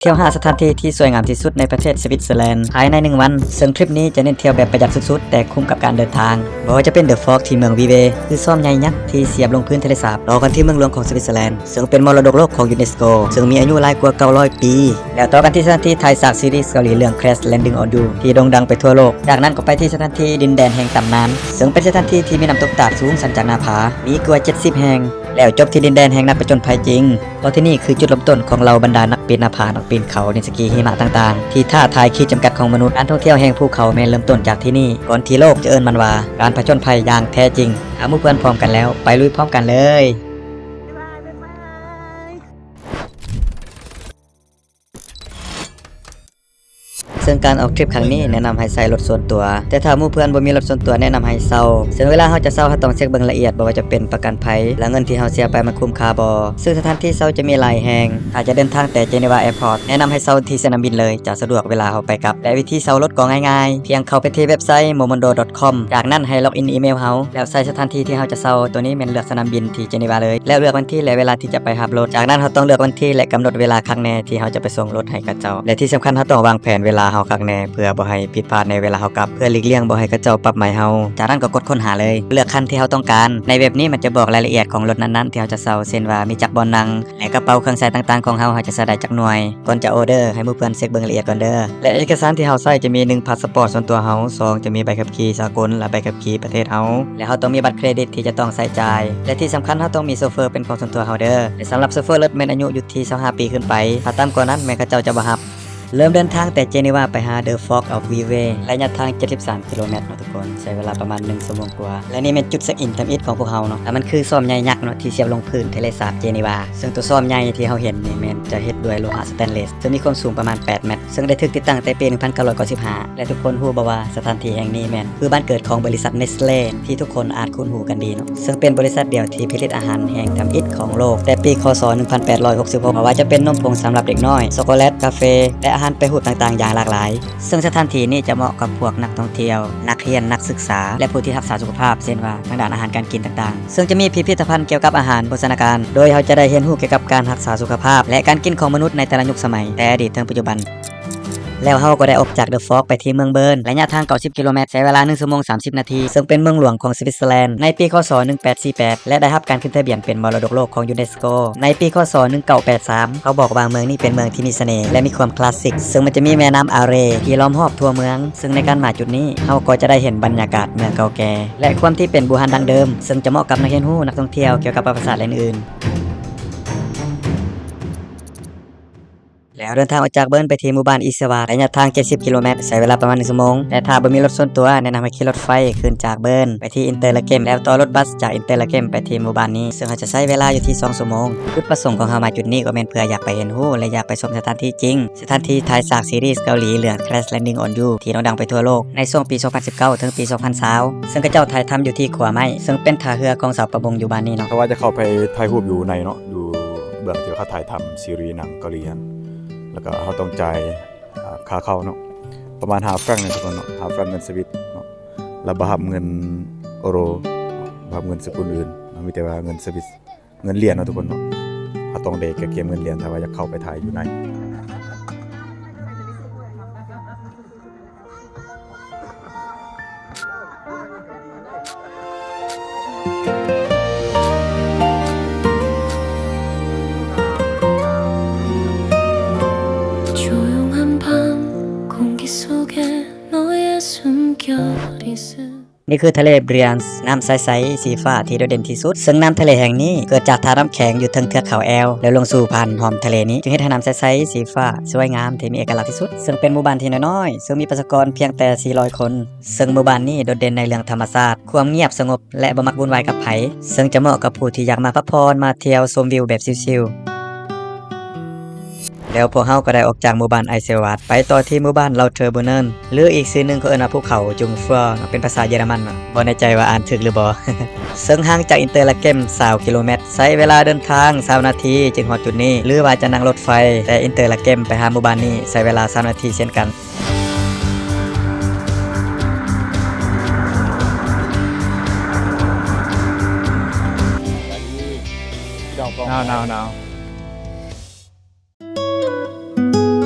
ທ່ຽວຫ້າສະຖານທີ່ທີ່ສວຍງາມທີ່ສຸດໃນປະເທດສະວິດເຊີແລນ ພາຍໃນໜຶ່ງວັນ, ເຊິ່ງທຣິບນີ້ຈະເນັ້ນທ່ຽວແບບປະຢັດສຸດໆ ແຕ່ຄຸ້ມກັບການເດີນທາງ. ບໍ່ວ່າຈະເປັນ The Fort ທີ່ເມືອງວີເວ ຄືຊອມໃຫຍ່ຍັກທີ່ສຽບລົງພື້ນທະເລສາບ, ຕໍ່ກັນທີ່ເມືອງຫຼວງຂອງສະວິດເຊີແລນ ເຊິ່ງເປັນມໍລະດົກໂລກຂອງຢູເນສໂກ ເຊິ່ງມີອາຍຸຫຼາຍກວ່າເກົ້າຮ້ອຍປີ. ແລ້ວຕໍ່ກັນທີ່ສະຖານທີ່ຖ່າຍສາກຊີຣີເກົາຫຼີເລື່ອງ Crash Landing on You ທີ່ໂດ່ງດັງໄປທົ່ວໂລກ. ຈາກນັ້ນກໍໄປທີ່ສະຖານທີ່ດິນແດນແຫ່ງຕຳນານ ເຊິ່ງເປັນສະຖານທີ່ທີ່ມີນ້ຳຕົກຕາດສູງຊັນຈາກໜ້າຜາ ມີກວ່າເຈັດສິບແຫ່ງ. ແລ້ວຈົບທີ່ດິນແດນແຫ່ງນັກຜະຈົນໄພຈິງ, ເພາະທີ່ນີ້ຄືຈຸດເລີ່ມຕົ້ນຂອງເຫຼົ່າບັນດານັກປີນໜ້າຜາ, ນັກປີນເຂົາ, ນັກສະກີຫິມະຕ່າງໆ ທີ່ທ້າທາຍຂີດຈຳກັດຂອງມະນຸດ. ການທ່ອງທ່ຽວແຫ່ງພູເຂົາແມ່ນເລີ່ມຕົ້ນຈາກທີ່ນີ້, ກ່ອນທີ່ໂລກຈະເອີ້ນມັນວ່າການຜະຈົນໄພຢ່າງແທ້ຈິງ. ຖ້າໝູ່ເພື່ອນພ້ອມກັນແລ້ວ, ໄປລຸຍພ້ອມກັນເລີຍ. ເຊິ່ງການອອກທຣິບຄັ້ງນີ້ແນະນຳໃຫ້ໃຊ້ລົດສ່ວນຕົວ, ແຕ່ຖ້າໝູ່ເພື່ອນບໍ່ມີລົດສ່ວນຕົວແນະນຳໃຫ້ເຊົ່າ. ເຊິ່ງເວລາເຮົາຈະເຊົ່າ, ເຮົາຕ້ອງເຊັກເບິ່ງລະອຽດ, ບໍ່ວ່າຈະເປັນປະກັນໄພ ແລະ ເງິນທີ່ເຮົາເສຍໄປມັນຄຸ້ມຄ່າບໍ່. ເຊິ່ງສະຖານທີ່ເຊົ່າຈະມີຫຼາຍແຫ່ງ. ຖ້າຈະເດີນທາງແຕ່ Geneva Airport ແນະນຳໃຫ້ເຊົ່າທີ່ສະໜາມບິນເລີຍ, ຈະສະດວກເວລາເຮົາໄປກັບ. ແລະ ວິທີເຊົ່າລົດກໍງ່າຍໆ, ພຽງເຂົ້າໄປທີ່ເວັບໄຊ momendo.com ຈາກນັ້ນໃຫ້ log in email ເຮົາ ແລ້ວໃສ່ສະຖານທີ່ທີ່ເຮົາຈະເຊົ່າ. ໂຕນີ້ແມ່ນເລືອກສະໜາມບິນທີ່ Geneva ເລີຍ ແລ້ວເລືອກວັນທີ ແລະ ເວລາທີ່ຈະໄປຮັບລົດ. ຈາກນັ້ນເຮົາຕ້ອງເລືອກວັນທີ ແລະ ກຳນົດເວລາຄັກແນ່ທີ່ເຮົາຈະໄປສົ່ງລົດໃຫ້ຂະເຈົ້າ ແລະ ທີ່ສຳຄັນເຮົາຕ້ອງວາງແຜນເວລາເຮົາຄັກແນ່ ເພື່ອບໍ່ໃຫ້ຜິດພາດໃນເວລາເຮົາກັບ, ເພື່ອຫຼີກລ່ຽງບໍ່ໃຫ້ຂະເຈົ້າປັບໃໝເຮົາ. ຈາກນັ້ນກໍກົດຄົ້ນຫາເລີຍ, ເລືອກຄັນທີ່ເຮົາຕ້ອງການ. ໃນເວັບນີ້ມັນຈະບອກລາຍລະອຽດຂອງລົດນັ້ນໆທີ່ເຮົາຈະເຊົ່າ, ເຊັ່ນວ່າມີຈັກບ່ອນນັ່ງ ແລະ ກະເປົາເຄື່ອງໃຊ້ຕ່າງໆຂອງເຮົາ, ເຮົາຈະໃຊ້ໄດ້ຈັກໜ່ວຍ. ກ່ອນຈະ order ໃຫ້ໝູ່ເພື່ອນເຊັກເບິ່ງລະອຽດກ່ອນເດີ. ແລະ ເອກະສານທີ່ເຮົາໃຊ້ຈະມີ ໜຶ່ງ ພາສປອດສ່ວນຕົວເຮົາ, ສອງ ຈະມີໃບຂັບຂີ່ສາກົນ ແລະ ໃບຂັບຂີ່ປະເທດເຮົາ, ແລະ ເຮົາຕ້ອງມີບັດເຄຣດິດທີ່ຈະຕ້ອງໃຊ້ຈ່າຍ. ແລະ ທີ່ສຳຄັນເຮົາຕ້ອງມີໂຊເຟີເປັນຂອງສ່ວນຕົວເຮົາເດີ. ແລະ ສຳລັບໂຊເຟີລົດແມ່ນອາຍຸຢູ່ທີ່ຊາວຫ້າປີຂຶ້ນໄປ, ຖ້າຕ່ຳກວ່ານັ້ນແມ່ນເຂົາເຈົ້າຈະບໍ່ຮັບ. ເລີ່ມເດີນທາງແຕ່ Geneva ໄປຫາ The Fort of Vevey ໄລຍະທາງ ເຈັດສິບສາມ ກິໂລແມັດເນາະທຸກຄົນ, ໃຊ້ເວລາປະມານໜຶ່ງຊົ່ວໂມງກວ່າ. ແລະ ນີ້ແມ່ນຈຸດເຊັກອິນທຳອິດຂອງພວກເຮົາເນາະ, ແລະ ມັນຄືຊອມໃຫຍ່ຍັກເນາະ ທີ່ສຽບລົງພື້ນທະເລສາບ Geneva. ເຊິ່ງຕົວຊອມໃຫຍ່ທີ່ເຮົາເຫັນນີ້ແມ່ນຈະເຮັດດ້ວຍໂລຫະສະແຕນເລສ ເຊິ່ງມີຄວາມສູງປະມານແປດແມັດ, ເຊິ່ງໄດ້ຖືກຕິດຕັ້ງແຕ່ປີໜຶ່ງພັນເກົ້າຮ້ອຍເກົ້າສິບຫ້າ. ແລະ ທຸກຄົນຮູ້ບໍ່ວ່າສະຖານທີ່ແຫ່ງນີ້ແມ່ນຄືບ້ານເກີດຂອງບໍລິສັດ Nestlé ທີ່ທຸກຄົນອາດຄຸ້ນຫູກັນດີເນາະ, ເຊິ່ງເປັນບໍລິສັດດຽວທີ່ຜະລິດອາຫານແຫ່ງທຳອິດຂອງໂລກແຕ່ປີ ຄ.ສ. ໜຶ່ງພັນແປດຮ້ອຍຫົກສິບຫົກ ບໍ່ວ່າຈະເປັນນົມຜົງສຳລັບເດັກນ້ອຍ, ຊັອກໂກແລັດ, ກາເຟ ແລະ ອາຫານແປຮູບຕ່າງໆຢ່າງຫຼາກຫຼາຍ. ເຊິ່ງສະຖານທີ່ນີ້ຈະເໝາະກັບພວກນັກທ່ອງທ່ຽວ, ນັກຮຽນ, ນັກສຶກສາ ແລະ ຜູ້ທີ່ຮັກສາສຸຂະພາບ, ເຊັ່ນວ່າທາງດ້ານອາຫານການກິນຕ່າງໆ. ເຊິ່ງຈະມີພິພິທະພັນກ່ຽວກັບອາຫານໂພຊະນາການ, ໂດຍເຮົາຈະໄດ້ຮຽນຮູ້ກ່ຽວກັບການຮັກສາສຸຂະພາບ ແລະ ການກິນຂອງມະນຸດໃນແຕ່ລະຍຸກສະໄໝ, ແຕ່ອະດີດເຖິງປັດຈຸບັນ. ແລ້ວເຮົາກໍໄດ້ອອກຈາກ The Fort ໄປທີ່ເມືອງ Bern ໄລຍະທາງ ເກົ້າສິບ ກິໂລແມັດ, ໃຊ້ເວລາໜຶ່ງຊົ່ວໂມງ ສາມສິບນາທີ, ເຊິ່ງເປັນເມືອງຫຼວງຂອງ Switzerland ໃນປີ ຄ.ສ. ໜຶ່ງແປດສີ່ແປດ ແລະ ໄດ້ຮັບການຂຶ້ນທະບຽນເປັນມໍລະດົກໂລກຂອງ UNESCO ໃນປີ ຄ.ສ. ໜຶ່ງເກົ້າແປດສາມ. ເຂົາບອກວ່າເມືອງນີ້ເປັນເມືອງທີ່ມີສະເໜ່ ແລະ ມີຄວາມຄລາສສິກ, ເຊິ່ງມັນຈະມີແມ່ນ້ຳ Aare ທີ່ລ້ອມຮອບທົ່ວເມືອງ, ເຊິ່ງໃນການມາຈຸດນີ້ ເຮົາກໍຈະໄດ້ເຫັນບັນຍາກາດເມືອງເກົ່າແກ່ ແລະ ຄວາມທີ່ເປັນບູຮານດັ້ງເດີມ, ເຊິ່ງຈະເໝາະກັບນັກຮຽນຮູ້, ນັກທ່ອງທ່ຽວ, ກ່ຽວກັບປະຫວັດສາດ ແລະ ອື່ນໆ. ແລ້ວເດີນທາງອອກຈາກ Bern ໄປທີ່ໝູ່ບ້ານ Eisewaard ໄລຍະທາງ ເຈັດສິບ ກິໂລແມັດ, ໃຊ້ເວລາປະມານ ໜຶ່ງ ຊົ່ວໂມງ, ແຕ່ຖ້າບໍ່ມີລົດສ່ວນຕົວ ແນະນຳໃຫ້ຂີ່ລົດໄຟຂຶ້ນຈາກ Bern ໄປທີ່ Interlaken ແລ້ວຕໍ່ລົດບັສຈາກ Interlaken ໄປທີ່ໝູ່ບ້ານນີ້, ເຊິ່ງເຮົາຈະໃຊ້ເວລາຢູ່ທີ່ ສອງ ຊົ່ວໂມງ. ຈຸດປະສົງຂອງເຮົາມາຈຸດນີ້ກໍແມ່ນເພື່ອຢາກໄປຮຽນຮູ້ ແລະ ຢາກໄປຊົມສະຖານທີ່ຈິງ, ສະຖານທີ່ຖ່າຍສາກຊີຣີເກົາຫຼີເລື່ອງ Crash Landing on You ທີ່ໂດ່ງດັງໄປທົ່ວໂລກໃນຊ່ວງປີ ສອງພັນສິບເກົ້າ ເຖິງປີ ສອງພັນຊາວ, ເຊິ່ງເຂົາເຈົ້າຖ່າຍທຳຢູ່ທີ່ຂົວໄມ້, ເຊິ່ງເປັນທ່າເຮືອຂອງຊາວປະມົງຢູ່ບ້ານນີ້ເນາະ. ເພາະວ່າຈະເຂົ້າໄປຖ່າຍຮູບຢູ່ໃນເນາະ ຢູ່ເບື້ອງທີ່ເຂົາຖ່າຍທຳຊີຣີໜັງເກົາຫຼີຫັ້ນ, ແລ້ວກໍເຮົາຕ້ອງຈ່າຍ ອ່າ ຄ່າເຂົ້າເນາະ ປະມານຫ້າຟຣັງເນາະທຸກຄົນເນາະ, ຫ້າຟຣັງເງິນສະວິດເນາະ, ແລ້ວບໍ່ຮັບເງິນໂອໂຣ, ບໍ່ຮັບເງິນສະກຸນອື່ນເນາະ, ມີແຕ່ວ່າເງິນສະວິດ ເງິນຫຼຽນເນາະທຸກຄົນເນາະ. ເຮົາຕ້ອງໄດ້ກະກຽມເງິນຫຼຽນ ຖ້າວ່າຢາກເຂົ້າໄປຖ່າຍຢູ່ໃນ 조용한 밤 공기 속에 너의 숨결이 스쳐 ນີ້ຄືທະເລ Brians ນ້ຳໃສໆ ສີຟ້າທີ່ໂດດເດັ່ນທີ່ສຸດ, ເຊິ່ງນ້ຳທະເລແຫ່ງນີ້ເກີດຈາກທາດນ້ຳແຂງຢູ່ເທິງເທືອກເຂົາແອວ ແລ້ວລົງສູ່ຜ່ານຮ່ອມທະເລນີ້ ຈຶ່ງເຮັດໃຫ້ນ້ຳໃສໆ ສີຟ້າ ສວຍງາມ ທີ່ມີເອກະລັກທີ່ສຸດ, ເຊິ່ງເປັນໝູ່ບ້ານທີ່ນ້ອຍໆ ເຊິ່ງມີປະຊາກອນພຽງແຕ່ສີ່ຮ້ອຍຄົນ. ເຊິ່ງໝູ່ບ້ານນີ້ໂດດເດັ່ນໃນເລື່ອງທຳມະຊາດ, ຄວາມງຽບສະຫງົບ ແລະ ບໍ່ມັກວຸ່ນວາຍກັບໃຜ, ເຊິ່ງຈະເໝາະກັບຜູ້ທີ່ຢາກມາພັກຜ່ອນ, ມາທ່ຽວຊົມວິວແບບຊິວໆ. ແລ້ວພວກເຮົາກໍໄດ້ອອກຈາກໝູ່ບ້ານ Eisewaard ໄປຕໍ່ທີ່ໝູ່ບ້ານ Lauterbrunnen ຫຼື ອີກຊື່ໜຶ່ງເຂົາເອີ້ນວ່າພູເຂົາ Jungfrau ເນາະ, ເປັນພາສາເຢຍລະມັນເນາະ, ບໍ່ແນ່ໃຈວ່າອ່ານຖືກຫຼືບໍ່. ເຊິ່ງຫ່າງຈາກ Interlaken ຊາວກິໂລແມັດ, ໃຊ້ເວລາເດີນທາງຊາວນາທີຈຶ່ງຮອດຈຸດນີ້, ຫຼືວ່າຈະນັ່ງລົດໄຟແຕ່ Interlaken ໄປຫາໝູ່ບ້ານນີ້ ໃຊ້ເວລາຊາວນາທີເຊັ່ນກັນ. ໜາວໆໆ.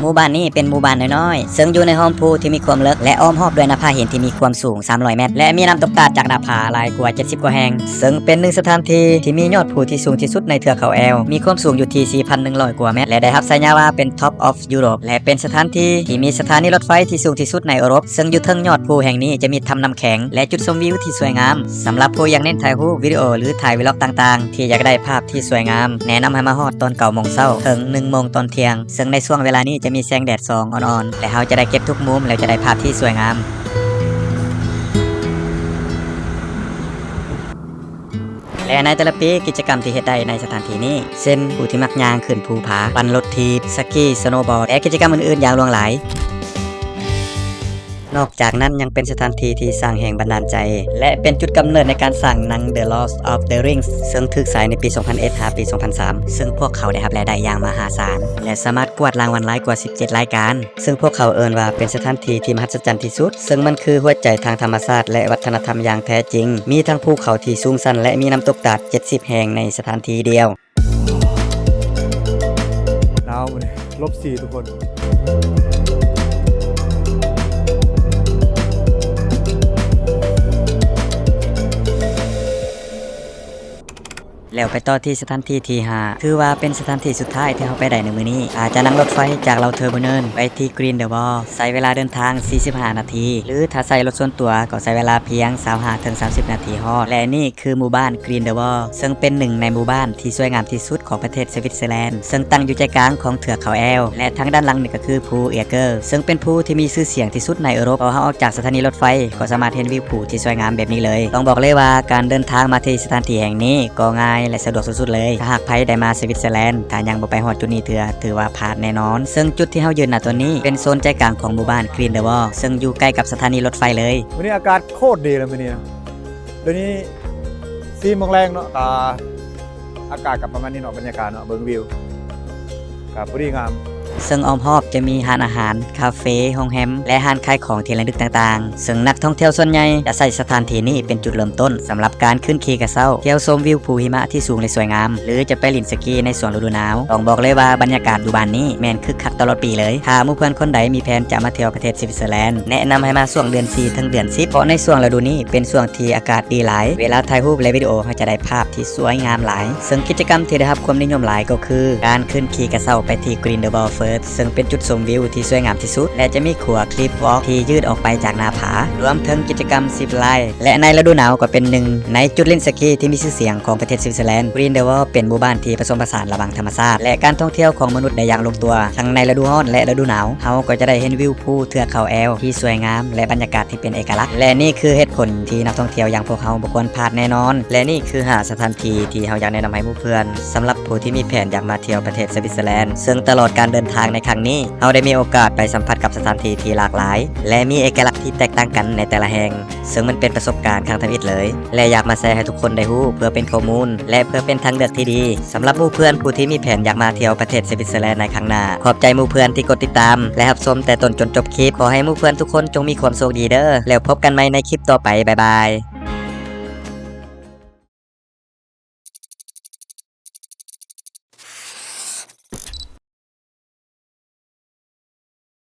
ໝູ່ບ້ານນີ້ເປັນໝູ່ບ້ານນ້ອຍໆ ເຊິ່ງຢູ່ໃນຮ່ອມພູທີ່ມີຄວາມເລິກ ແລະ ອ້ອມຮອບດ້ວຍໜ້າຜາຫີນທີ່ມີຄວາມສູງສາມຮ້ອຍແມັດ ແລະ ມີນ້ຳຕົກຕາດຈາກໜ້າຜາຫຼາຍກວ່າເຈັດສິບກວ່າແຫ່ງ, ເຊິ່ງເປັນໜຶ່ງສະຖານທີ່ທີ່ມີຍອດພູທີ່ສູງທີ່ສຸດໃນເທືອກເຂົາແອວ, ມີຄວາມສູງຢູ່ທີ່ສີ່ພັນໜຶ່ງຮ້ອຍກວ່າແມັດ ແລະ ໄດ້ຮັບສາຍາວ່າເປັນ Top of Europe ແລະ ເປັນສະຖານທີ່ທີ່ມີສະຖານີລົດໄຟທີ່ສູງທີ່ສຸດໃນເອີຣົບ, ເຊິ່ງຢູ່ເທິງຍອດພູແຫ່ງນີ້ຈະມີຖ້ຳນ້ຳແຂງ ແລະ ຈຸດຊົມວິວທີ່ສວຍງາມ. ສຳລັບຜູ້ຢາກເນັ້ນຖ່າຍຮູບ, ວິດີໂອ ຫຼື ຖ່າຍ vlog ຕ່າງໆ ທີ່ຢາກໄດ້ພາບທີ່ສວຍງາມ, ແນະນຳໃຫ້ມາຮອດຕອນເກົ້າໂມງເຊົ້າເຖິງໜຶ່ງໂມງຕອນທ່ຽງ, ເຊິ່ງໃນຊ່ວງເວລານີ້ຈະມີແສງແດດສ່ອງອ່ອນໆ ແລະ ເຮົາຈະໄດ້ເກັບທຸກມຸມ ແລ້ວຈະໄດ້ພາບທີ່ສວຍງາມ. ແລະ ໃນແຕ່ລະປີ ກິດຈະກຳທີ່ເຮັດໄດ້ໃນສະຖານທີ່ນີ້ ເຊັ່ນ ຜູ້ທີ່ມັກຍ່າງຂຶ້ນພູຜາ, ປັ່ນລົດຖີບ, ສະກີ, ສະໂນບອດ ແລະ ກິດຈະກຳອື່ນໆຢ່າງຫຼວງຫຼາຍ. ນອກຈາກນັ້ນຍັງເປັນສະຖານທີ່ທີ່ສ້າງແຮງບັນດານໃຈ ແລະ ເປັນຈຸດກຳເນີດໃນການສ້າງໜັງ The Lord of the Rings ເຊິ່ງຖືກສາຍໃນປີສອງພັນເອັດຫາປີສອງພັນສາມ ເຊິ່ງພວກເຂົາໄດ້ຮັບລາຍໄດ້ຢ່າງມະຫາສານ ແລະ ສາມາດກວາດລາງວັນຫຼາຍກວ່າສິບເຈັດລາຍການ, ເຊິ່ງພວກເຂົາເອີ້ນວ່າເປັນສະຖານທີ່ທີ່ມະຫັດສະຈັນທີ່ສຸດ, ເຊິ່ງມັນຄືຫົວໃຈທາງທຳມະຊາດ ແລະ ວັດທະນະທຳຢ່າງແທ້ຈິງ, ມີທັງພູເຂົາທີ່ສູງຊັນ ແລະ ມີນ້ຳຕົກຕາດເຈັດສິບແຫ່ງໃນສະຖານທີ່ດຽວ. ໜາວມື້ນີ້ ລົບສີ່ ທຸກຄົນ. ແລ້ວໄປຕໍ່ທີ່ສະຖານທີ່ທີຫ້າ ຖືວ່າເປັນສະຖານທີ່ສຸດທ້າຍທີ່ເຮົາໄປໄດ້ໃນມື້ນີ້. ຖ້າຈະນັ່ງລົດໄຟຈາກເຫຼົ່າເທີເບີເນີນໄປທີ່ Grindelwald ໃຊ້ເວລາເດີນທາງສີ່ສິບຫ້ານາທີ ຫຼື ຖ້າໃຊ້ລົດສ່ວນຕົວກໍໃຊ້ເວລາພຽງຊາວຫ້າເຖິງສາມສິບນາທີຮອດ ແລະ ນີ້ ຄືໝູ່ບ້ານ Grindelwald ເຊິ່ງເປັນໜຶ່ງໃນໝູ່ບ້ານທີ່ສວຍງາມທີ່ສຸດຂອງປະເທດສະວິດເຊີແລນ ເຊິ່ງຕັ້ງຢູ່ໃຈກາງຂອງເທືອກເຂົາແອວ ແລະ ທາງດ້ານຫຼັງນີ້ກໍຄືພູ Eiger ເຊິ່ງເປັນພູທີ່ມີຊື່ສຽງທີ່ສຸດໃນເອີຣົບ. ພໍເຮົາອອກຈາກສະຖານີລົດໄຟກໍສາມາດເຫັນວິວພູທີ່ສວຍງາມແບບນີ້ເລີຍ. ຕ້ອງບອກເລີຍວ່າການເດີນທາງມາທີ່ສະຖານທີ່ແຫ່ງນີ້ກໍງ່າຍ ແລະ ສະດວກສຸດໆເລີຍ. ຖ້າຫາກໃຜໄດ້ມາສະວິດເຊີແລນ ຖ້າຍັງບໍ່ໄປຮອດຈຸດນີ້ເທື່ອ ຖືວ່າພາດແນ່ນອນ. ເຊິ່ງຈຸດທີ່ເຮົາຢືນນະຕອນນີ້ເປັນໂຊນໃຈກາງຂອງໝູ່ບ້ານ Grindelwald ເຊິ່ງຢູ່ໃກ້ກັບສະຖານີລົດໄຟເລີຍ. ມື້ນີ້ອາກາດໂຄດດີເລີຍມື້ນີ້ນະ. ດຽວນີ້ສີ່ໂມງແລງເນາະ ກະອາກາດກະປະມານນີ້ເນາະ ບັນຍາກາດເນາະ ເບິ່ງວິວກະພໍດີງາມ. ເຊິ່ງອ້ອມຮອບຈະມີຮ້ານອາຫານ, ຄາເຟ, ໂຮງແຮມ ແລະ ຮ້ານຂາຍຂອງທີ່ລະນຶກຕ່າງໆ ເຊິ່ງນັກທ່ອງທ່ຽວສ່ວນໃຫຍ່ຈະໃຊ້ສະຖານທີ່ນີ້ເປັນຈຸດເລີ່ມຕົ້ນສຳລັບການຂຶ້ນຂີ່ກະເຊົ້າ, ທ່ຽວຊົມວິວພູຫິມະທີ່ສູງ ແລະ ສວຍງາມ ຫຼື ຈະໄປຫຼິ້ນສະກີໃນຊ່ວງລະດູໜາວ. ຕ້ອງບອກເລີຍວ່າບັນຍາກາດຢູ່ບ້ານນີ້ແມ່ນ ຄຶກຄັກຕະຫຼອດປີເລີຍ. ຖ້າໝູ່ເພື່ອນຄົນໃດມີແຜນຈະມາທ່ຽວປະເທດສະວິດເຊີແລນ ແນະນຳໃຫ້ມາຊ່ວງເດືອນສີ່ເຖິງເດືອນສິບ ເພາະໃນຊ່ວງລະດູນີ້ເປັນຊ່ວງທີ່ອາກາດດີຫຼາຍ. ເວລາຖ່າຍຮູບ ແລະ ວິດີໂອ ເຮົາຈະໄດ້ພາບທີ່ສວຍງາມຫຼາຍ. ເຊິ່ງກິດຈະກຳທີ່ໄດ້ຮັບຄວາມນິຍົມຫຼາຍກໍຄື ການຂຶ້ນຂີ່ກະເຊົ້າໄປທີ່ Grindelwald Firth ເຊິ່ງເປັນຈຸດຊົມວິວທີ່ສວຍງາມທີ່ສຸດ ແລະ ຈະມີຂົວ Cliff Walk ທີ່ຍືດອອກໄປຈາກໜ້າຜາ, ລວມເຖິງກິດຈະກຳ Zip Line ແລະ ໃນລະດູໜາວກໍເປັນໜຶ່ງໃນຈຸດຫຼິ້ນສະກີທີ່ມີຊື່ສຽງຂອງປະເທດສະວິດເຊີແລນ. Grindelwald ເປັນໝູ່ບ້ານທີ່ປະສົມປະສານລະຫວ່າງທຳມະຊາດ ແລະ ການທ່ອງທ່ຽວຂອງມະນຸດໄດ້ຢ່າງລົງຕົວ ທັງໃນລະດູຮ້ອນ ແລະ ລະດູໜາວ. ເຮົາກໍຈະໄດ້ເຫັນວິວພູເທືອກເຂົາແອວທີ່ສວຍງາມ ແລະ ບັນຍາກາດທີ່ເປັນເອກະລັກ ແລະ ນີ້ຄືເຫດຜົນທີ່ນັກທ່ອງທ່ຽວຢ່າງພວກເຮົາບໍ່ຄວນພາດແນ່ນອນ. ແລະ ນີ້ຄືຫ້າສະຖານທີ່ທີ່ເຮົາຢາກແນະນຳໃຫ້ໝູ່ເພື່ອນ ສຳລັບຜູ້ທີ່ມີແຜນຢາກມາທ່ຽວປະເທດສະວິດເຊີແລນ. ເຊິ່ງຕະຫຼອດການເດີນທາງໃນຄັ້ງນີ້ ເຮົາໄດ້ມີໂອກາດໄປສຳຜັດກັບສະຖານທີ່ທີ່ຫຼາກຫຼາຍ ແລະ ມີເອກະລັກທີ່ແຕກຕ່າງກັນໃນແຕ່ລະແຫ່ງ. ເຊິ່ງມັນເປັນປະສົບການຄັ້ງທຳອິດເລີຍ ແລະ ຢາກມາແຊໃຫ້ທຸກຄົນໄດ້ຮູ້ ເພື່ອເປັນຂໍ້ມູນ ແລະ ເພື່ອເປັນທາງເລືອກທີ່ດີສຳລັບໝູ່ເພື່ອນຜູ້ທີ່ມີແຜນຢາກມາທ່ຽວປະເທດສະວິດເຊີແລນໃນຄັ້ງໜ້າ. ຂອບໃຈໝູ່ເພື່ອນທີ່ກົດຕິດຕາມ ແລະ ຮັບຊົມແຕ່ຕົ້ນຈົນຈົບຄລິບ. ຂໍໃຫ້ໝູ່ເພື່ອນທຸກຄົນຈົ່ງມີຄວາມໂຊກດີເດີ້ ແລ້ວພົບກັນໃໝ່ໃນຄລິບຕໍ່ໄປ. ບາຍບາຍ.